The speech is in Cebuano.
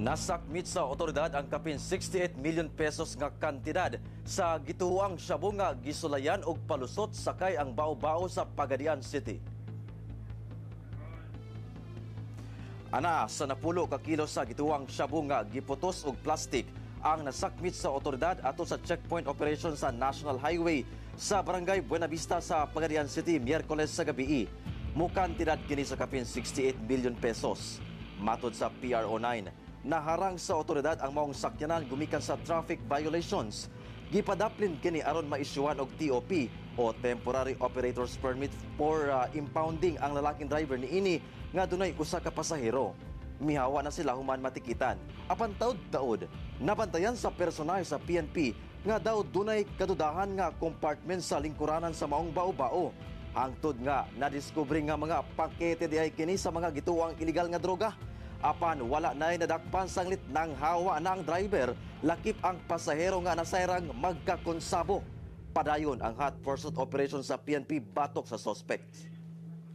Nasakmit sa otoridad ang kapin 68 million pesos nga kantidad sa gituoang shabu nga gisulayan og palusot sakay ang bao-bao sa Pagadian City. Ana sa 10 ka kilo sa gituoang shabu nga giputos og plastic ang nasakmit sa otoridad ato sa checkpoint operation sa National Highway sa Barangay Buenavista sa Pagadian City Miyerkules sa gabii. Mukantidad kini sa kapin 68 million pesos. Matod sa PRO9, naharang sa otoridad ang maong sakyanan gumikan sa traffic violations. Gipadaplin kini aron maisyuhan og TOP o Temporary Operator's Permit for impounding ang lalaking driver niini nga dunay usa ka pasahero. Mihawa na sila human matikitan. Apan taud-taud, nabantayan sa personahe sa PNP nga daw dunay kadudahan nga compartment sa lingkuranan sa maong bao-bao. Hangtod nga nadiskubre nga mga pakete diay kini sa mga gituang iligal nga droga. Apan wala na'y nadakpan sanglit nang hawa na ang driver, lakip ang pasahero nga nasayrang magkakonsabo. Padayon ang hot pursuit operation sa PNP batok sa suspect.